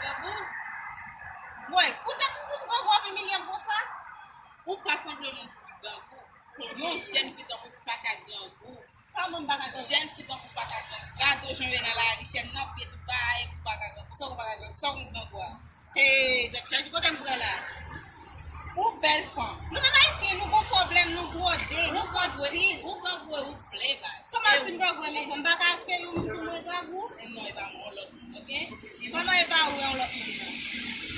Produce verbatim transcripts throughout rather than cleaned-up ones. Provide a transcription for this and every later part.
Grangou? Woy, poutèt ou di m grangou ap imilye m konsa? Ou pa sanble moun ki grangou. Yon jèn fi tankou w pa ka grangou. Kòman m pa ka grangou? Jèn fi tankou w pa ka grangou. Gade w jan w ye nan lari, chèn nan, pye tou bay, ou pa ka grangou. Sa w pa ka grangou? Sa w konn grangou a? Hey, gad chaj kote m pran la. Ou bèl fanm. Nou menm ayisyen, nou gon pwoblèm, nou gwode, nou gon stil. Ou grangou e ou vle bay. Kòman si m grangou e m, m pa ka akyeyi w, m di w mwen grangou? Non, e pa mwen, yon lòt moun, oke? Kòman e pa ou, yon lòt moun nan?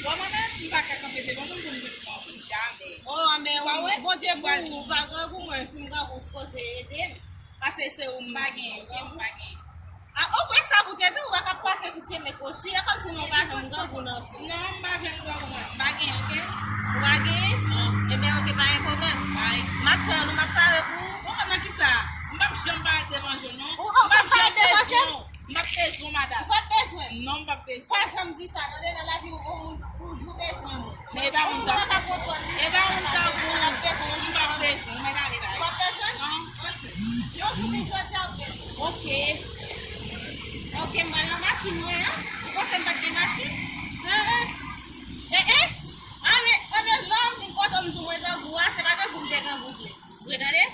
Bon, mwen menm, m pa ka kanpe devan moun pou m di m grangou, jamè. Oh, men Bondye pou ou, ou pa grangou, mwen, si m grangou, ou sipoze ede m. Paske se ou m di, oke? M pa gen. Ah, ou kwè sa pou te di, ou pa ka pase tout chemen kwochi, e kòmsi nou pa janm grangou nan vi. Non, m pa janm grangou, mwen. M pa gen, oke? Ou pa gen? Non. Ebyen, oke, pa gen pwoblèm. Bay. M ap tann ou, m ap pare pou ou. Bon, nan kisa? M p ap janm parèt devan je w, non. Ou p ap parèt devan je m? M p ap bezwen w, madanm. Ou p ap bezwen m? Non, m p ap bezwen w. Pa janm di sa, tande, nan lavi ou, ou toujou bezwen moun. Men e pa moun tankou. E pa moun tankou. M p ap bezwen w, m p ap bezwen w. Mèt ale bay. Ou p ap bezwen? Non. Ok. Yon jou vin jodi a ou bezwen. Ok. Ok, m pral nan machin mwen an. Ou panse m pa t gen machin? Eh, eh. Eh, eh. Anben, anben, lè w vin kote m di w mwen grangou a, se pa grangou m te grangou vre. Vre, tande?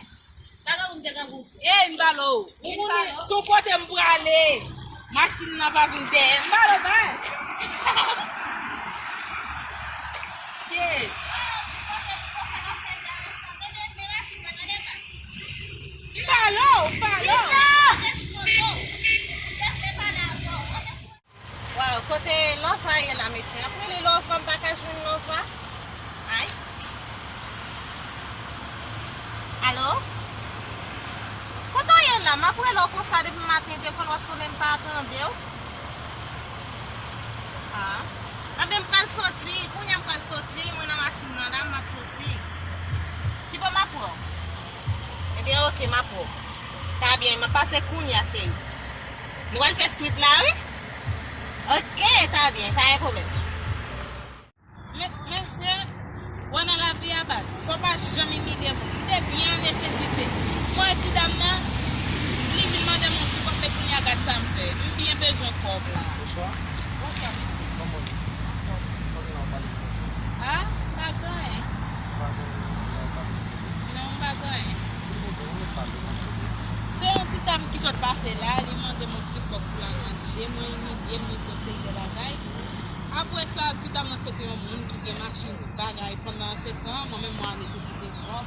Pa grangou m te grangou. Ey, m pale w. Ou konnen, sou kote m prale, machin nan pa vin dèyè m. M pale w, bay. Shit. M pale w, m pale w. Waw, kote Lova ye la, mesye? M ap rele Lova, m pa ka jwenn Lova. Ay. Alo? Kote w ye la? M ap rele w konsa depi maten, telefòn w ap sonnen, m pa tande w. Ah. Anben, m pral soti, kounye a m pral soti, mwen nan machin nan la, m ap soti. Ki bò m ap pran w? Ebyen, oke, m ap pran w. Ta byen, m ap pase kounye a, cheri. Nou pral fè street la, wi. Ok, ta byen, pa gen pwoblèm. Men, mesye, wè nan lavi a, baz, fò w pa janm imilye moun. M te byen an nesesite. Mwen, ti dam nan, li vin mande m yon ti kòb, men kounye a gad sa m fè. M byen bezwen kòb la. Bonswa. Bonswa. Kòman w ye? Anfòm. Sa w gen la w pale? A, m pa gen anyen. Ou pa gen anyen la w pale? Non, m pa gen anyen. Se yon ti dam ki sot pase la, li mande m yon ti kòb pou l al manje, mwen imilye l, mwen di yon seri de bagay. Apre sa, ti dam nan se te yon moun ki gen machin, tout bagay. Pandan se tan, mwen menm, mwen an nesesite dèyò.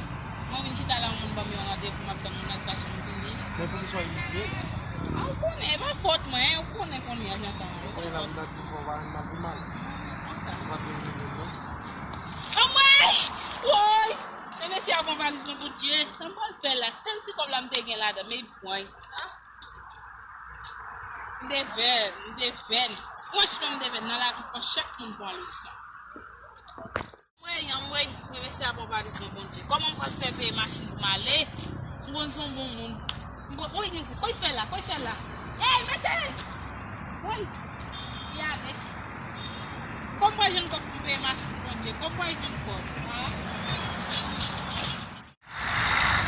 Mwen vin chita la, yon moun ban m yon randevou, m ap tann moun nan ki pa janm vini. Men poukisa w imilye l? A, ou konnen, e pa fòt mwen, ou konnen kounye a jan sa ye. Kounye a la, m nan ti fò, pa m ap pi mal. Konsa. Ou pa t vin imilye m, non? Anmwey! Woy! E mesye a pran valiz mwen, Bondye. Sa m pral fè la? Sèl ti kòb la m te gen ladan, men li pran. M devè, m devè. Franchman, m devè. Nan lavi, fò chak moun pran leson. Anmwey, anmwey, men mesye a pran valiz mwen, Bondye. Kòman m pral fè peye machin pou m ale? M konn se yon bon moun. M konn, woy, Jezi, kòman l fè la? Kòman l fè la? Ey, mesye! Woy! Li ale. Kòman m pral jwenn kòb pou m peye machin, Bondye? Kòman m pral jwenn kòb? An?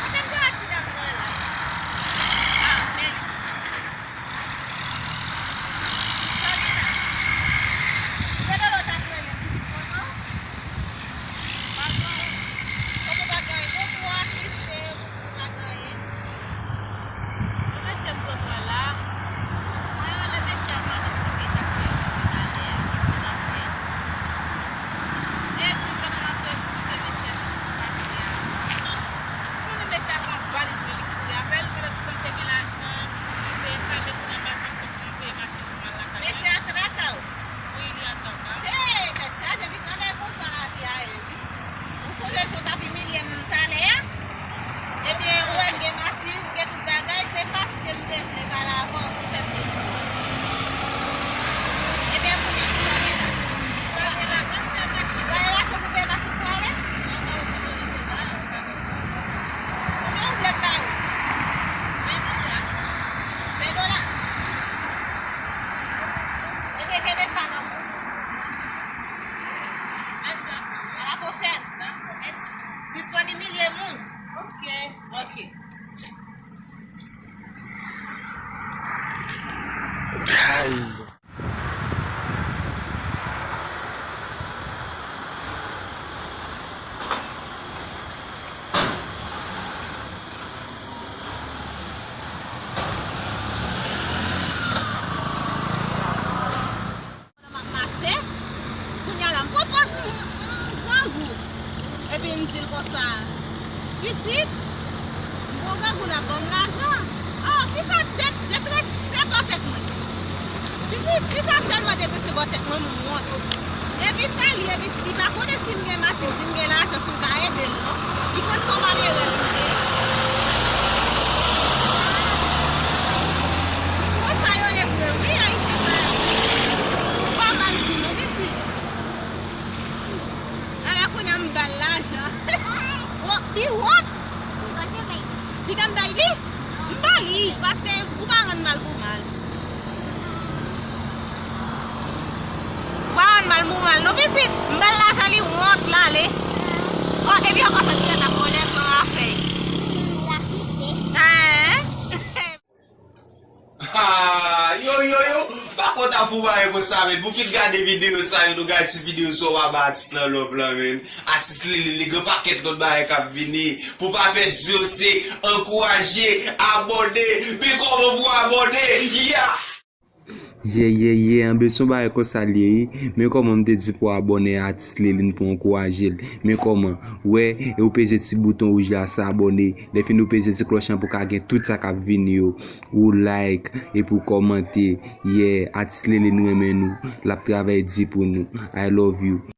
Anben, m te wè ti dam nan la. A, men li. Sa w gen la? Se Lolo t ap rele m. Kòman? Pa gen anyen. Kòman pa gen anyen? Gon twa triste, gon twa pa gen anyen. Gon mesye m sot wè la. Mwen rele mesye a, m pa konn kòman l ap fè pou talè a, m pa konn afè. Epi, pandan m ap esplike mesye a, mesye a pati a. Ou konnen mesye a pran valiz mwen, li kouri apre l, pandan se tan m te gen lajan, mwen peye sa, depi nan machin, mwen peye machin pou m al lakay mwen. Mesye a traka w. Wi, li ataka m. Hey, tèt chaje, pi tanmen konsa lavi a ye, wi. Ou sonje si w t ap imilye m talè a? Ebyen, ou wè m gen machin, m gen tout bagay, se paske m te vle pale avè w ki fè m te di w. Ebyen, kounye a, kisa w gen la? Sa gen la, menm fè machin. Ou pa gen lajan pou peye machin pou ale? Konbyen ou vle m ba ou? Ven dola. Ven dola. Ebyen, kenbe sa nan men w. Mèsi anpil. A la pwochèn. Dakò, mèsi. Sispann imilye moun. Ok. Ok. Ay. Grangou n ap ban m lajan. Oh, fi sa det- detrese bò tèt mwen. Fi, fi sa tèlman detrese bò tèt mwen, m wont. Epi sa li, epi li pa konnen si m gen machin, si m gen lajan, si m ka ede l non. Li konn se yon malere li ye. Konsa yo ye vre wi, Ayisyen sa yo. Ou pa mal di non, pitit. Ala kounye a m ba l lajan. Wont, li wont. Li ka m bay li? M ba li, paske ou pa rann mal pou mal. Ou pa rann mal pou mal non, pitit. M ba l lajan, li wont, l ale. Oh, epi ankò sa, li t ap vòlè pran afè. Èn? Ah, yo, yo, yo, pa konn ta fou bagay konsa, men pou fin gade videyo sa yo, nou gade ti videyo sa w ap ba atis nan love lan, men. Atis Lele, li gen pakèt lòt bagay k ap vini. Pou pa pèdi yo, se ankouraje, abòne. Men kòman pou abòne? Yeah! Yeah, yeah, yeah, anben se yon bagay konsa l ye wi. Men kòman m te di pou abòne atis Lelin pou ankouraje l. Men kòman, wè, e ou peze ti bouton wouj la sa abòne. Lè fini ou peze ti klòch lan pou ka gen tout sa k ap vini yo. Ou like, epi ou kòmante. Yeah, atis Lelin renmen nou. L ap travay di pou nou. I love you.